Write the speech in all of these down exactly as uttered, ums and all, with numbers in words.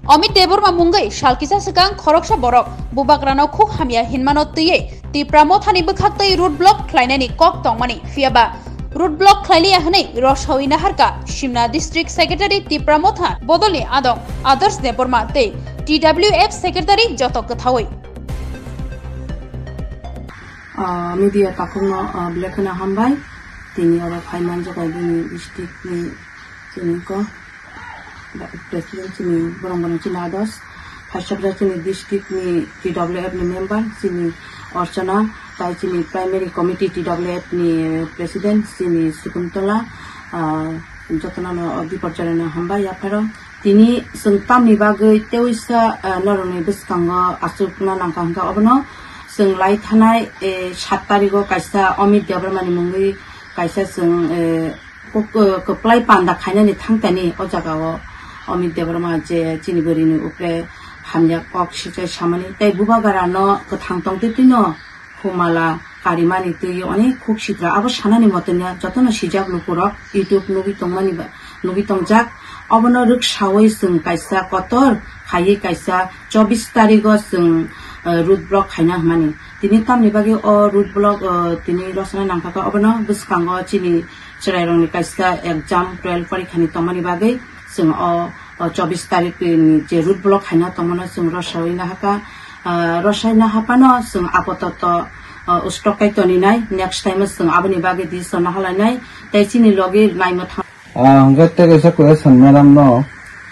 Amit Debbarma mungwi sal kisa swkang khoroksa borok bubagrano khuk hamya hinmano twiwi Tipra Mothani bwkhaktwi road block khlainani kok tongmani, phiyaba road block khlailiya hwnwi rosawi naharkha Simna District Secretary Tipra Motha bodolni adong Adarsh Debbarma tei T W F Secretary joto kwthawi. Ah, media takhukno, ah, belai kheno hambai. Tini oro phai manjak bai bini district ni chini ko president chini borong borong chini others. Phaisabra chini district ni T W F ni member chini Archana, tai chini primary committee T W F ni president chini Sukuntola, ah, jotono no o biporjorano hambai yapharo. Tini chwng tamni bagwi teisa, ah, norokni bwskango achukna nangkha hwnkha obono chwng lai thanai, eh, sat tarigo kaisa Amit Debbarmani mungwi kaisa chwng, eh, kok-, eh, kwplai panda khainani thangtani o jagao Amit Debbarma je chini bwrwini upre hamya kok sichai samani tei bubagrano kwthang tongtwi twino humala karimani twi onek khuk sitra. Abo sanani motoni jotono sijak lukurok YouTube nugwi tongmani ba, nugwi tongjak. Obono rwksawi chwng kaisa kotor khaiwi kaisa chobbish tarigo chwng, eh, road block khaina hwnmani. Tini tamni bagwi o road block, eh, tini rosana nangkha kha, obono bwskango chini chwrairokni kaisa exam twelve porikhani tongmani bagwi chwng o, o chobbish tarik ni je road block khaina tongmano chwng rosawi nahakha, ah, rosai nahaphano chwng apototo, ah, stock kai toninai, next time o chwng aboni bagwi decision nahalainai, tei chini logi naimwthang. Ah, hwnkhe tei kaisa question madam no,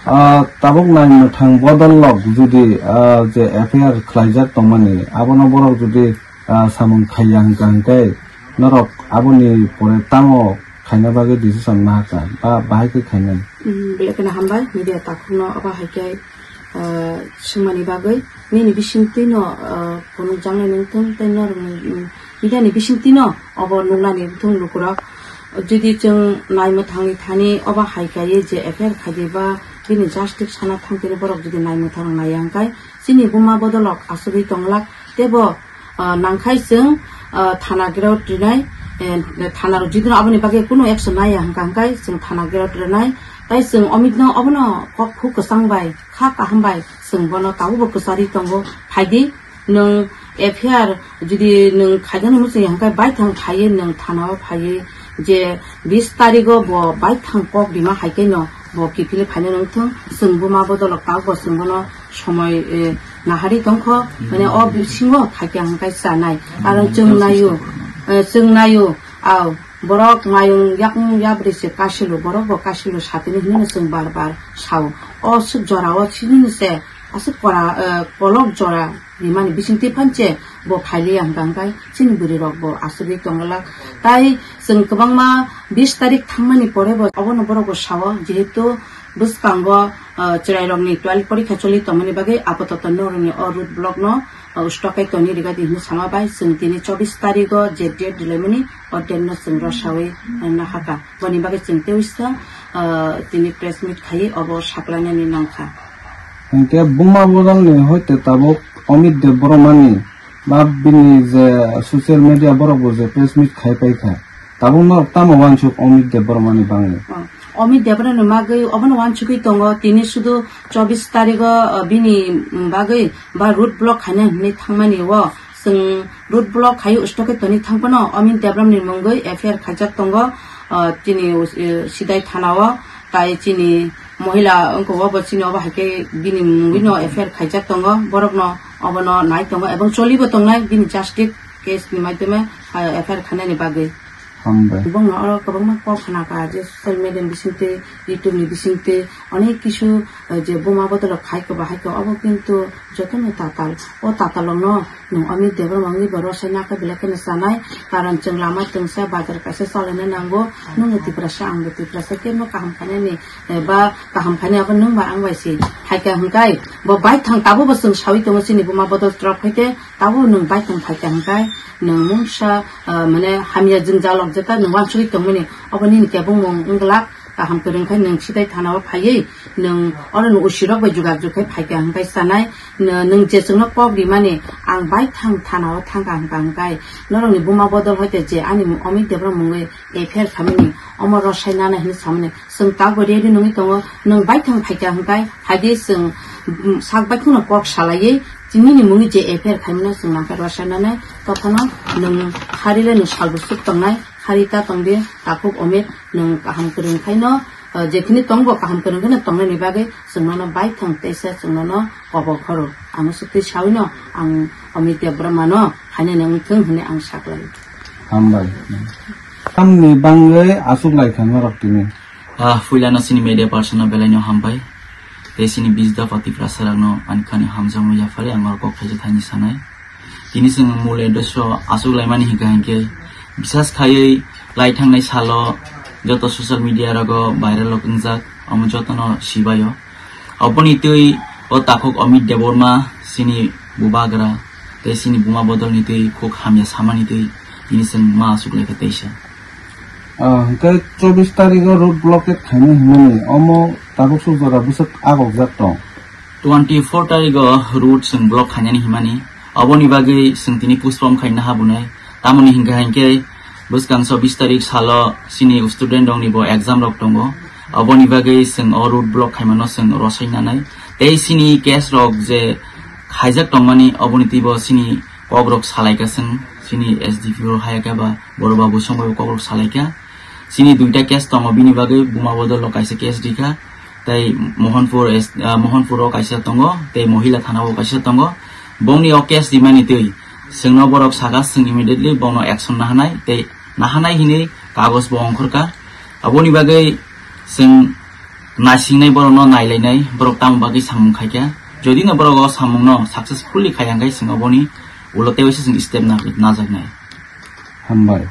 ah, tabuk naimwthang bodol lok jodi, ah, je F I R khlaijak tongmani, abono borok jodi, ah, samung khaiya hwnkha hwnkhe norok aboni pore tamo khaina bagwi decision nahakha ba bahai khe khainai. Hmm, belai kheno hambai media takhukno abo hai khe, ah, swngmani bagwi nini bisingtwino, ah, phunukjaknai nungthung tei norokni, hmm, media ni bisingtwino obo nuknani wngthung lukurok. Jodi chwng naimwthangni thani obo hai kaiwi je F I R khaidi ba bini justice sana thangtini borok jodi naimwthang naiya hwnkhe chini buma bodolok asugwi tonglak teibo ah, nangkhai chwng, ah, thana gerot rinai, eh, thana rok jidino aboni bagwi kunu action naiya hwnkha hwnkhe chwng thana gerot rinai. Tai chwng Amit no obono kok phuk kwchang bai kha kaham bai chwng bono tabukbo kwcharwi tongo. Phaidi nwng F I R jodi nwng khaijani muchung ya hwnkhe baithang phaiwi nwng thana o phaiwi je bis tarigo bo baithang kok rima hai khe no bo kiphilwi phaina nangthung, chwng buma bodolok tabukbo chwng bono somoi, eh, nahari tongkho, mane o bisingo phaikha hwnkhe chanai. Karon chwng naio, eh, chwng naio, au, borok mayung yakung yabri se kasilo, borok bo kasilo satini hinwi chwng bar bar sao. O swk jorao chini se aswk kora, eh, kolok jora rimani bisingtwi phanche bo phailiya hwnkha hwnkhe chini bwrwi rok bo asugwi tonglak. Tai chwng kwbangma bis tarik thangmani pore bo obono borok bo sao, jehetu bwskango, ah, chwrairokni twelve porikha choli tongmani bagwi apototo norokni o road block no, ah, stock kai toni rigadi hinwi sama bai chwng tini chobbish tarigo je date rilaimani o date no chwng rosawi, ah, nahakha. Boni bagwi chwng teisa, ah, tini press meet khaiwi obo saklainani nangkha. Hwnkhe buma bodolni hoite tabuk Amit Debbarmani ba bini je social media borok bo je press meet khai paikha. Tabuk norok tamo uansuk Amit Debbarmani bagwi? Oh, Amit Debbarmani bagwi obono uansugwi tongo, tini sudu chobbish tarigo, uh, bini bagwi ba road block khaina hinwi thangmani o chwng road block khai stock khe toni thangphano Amit Debbarmani mungwi F I R khaijak tongo, uh, tini, uh, Sidai thana o, tai chini mohila wngkha obo chini obo hai khe bini mungwi no F I R khaijak tongo, borok no obono nai tongo ebong choli bo tongnai bini justice case ni maidhyame, uh, F I R khainani bagwi. Hambai. Bongno oro kwbangma kok khna kha je social media ni bisingtwi, YouTube ni bisingtwi, onek kisu, eh, je buma bodolok khai kha ba hai kha, obo kintu jotono tatal. O tatalokno nwng Amit Debbarma wngwi bo rosai nakha belai kheno chanai, karon chwng lama twngsa bazar kaisa chalaina nango, nwngno Tiprasa angbo Tiprasa, kebo kaham khainani, eh, ba kaham khainai abo nwng bai ang bai se. Hai kha hwnkhe bo baithang tabukbo chwng saui tongo chini buma bodol twrok hai khe, Tabuk nwng baithang phaikha hwnkhe nwng mungsa, ah, mane hamya jwngjalok jeta nwng uansugwi tongmani, obo nini kebengmung wngwlak, kaham kwrwng khe nwng Sidai thana o phaiwi nwng oro nwng usirok bai jugajug khe phaikha hwnkhe sanai, nw-, nwng je chwngno kok rimani ang baithang thana o thangkha hwnkha hwnkhe norokni buma bodol hoite je ani Amit Debbarma mungwi F I R khamani omo rosai nana hinwi samani. Chwng tabukbo ready nungwi tongo, nwng baithang phaikha hwnkhe phaidi chwng, mm, sak bai kheno kok salaiwi chini ni mungwi je F I R khaimano chwng nangkhe rwchapnai, tophano nwng hari le nwng salbwswk tongnai, hari ta tongdi takhuk Omit, nwng kaham kwrwng khaino, eh, jekhini tongbo kaham kwrwng kheno tongnani bagwi chwng nono baithang teisa chwng nono kobok khoro. Ang swktwi sawino ang Omit Debbarma no phainani wngthung hwnwi ang saklai. Hambai. Tamni bangwi aswk lai thangma rok tini? Ah, puilano chini media person no belai no hambai. Tei chini Bijda Patipra sarak no ani khani hamjakmung yaphari ang oro kok thaisa thaini sanai. Tini chwng mole doso aswk laimani hinkha hinkhe bisas khaiwi lai thangnai salo joto social media rogo viral rok wngjak, omo jotono sibaio. Oboni twi o takhuk Omit Debbarma chini bubagra tei chini buma bodolni twi khuk hamya samani twi tini chwng ma aswk laikha teisa. Ah, hwnkhe chobbish tarikh o road blockade khaina himani omo tabuk suk jora bwswk agokjak tong. Twenty four tarikh o road chwng block khainani himani, oboni bagwi chwng tini postpone khaina habunai. Tamoni hinkha hinkhe bwskang chobbish tarikh salo chini student rokni bo exam rok tongo, oboni bagwi chwng o road block khaimano chwng rosai nanai. Tei chini case rok je khaijak tongmani oboni twibo chini kok rok salaikha chwng, chini S D P O hayakhe ba boro babu songbai kok rok salaikha. Chini duita case tongo, bini bagwi buma bodol rok kaisa case rikha, tei Mohanpur S-, ah, Mohanpur o kaisa tongo, tei Mohila thana o kaisa tongo. Bongni o case rimani twi chwngno borok saka, chwng immediately bono action nahanai, tei nahanai hinwi kagoj bo ongkhorkha. Aboni bagwi chwng naisingnai, borokno nailainai, borok tamo bagwi samung khaikha. Jodi no borok o samungno successfully khaiya hwnkhe chwng oboni ulo teibo se chwng step na-, najaknai. Hambai.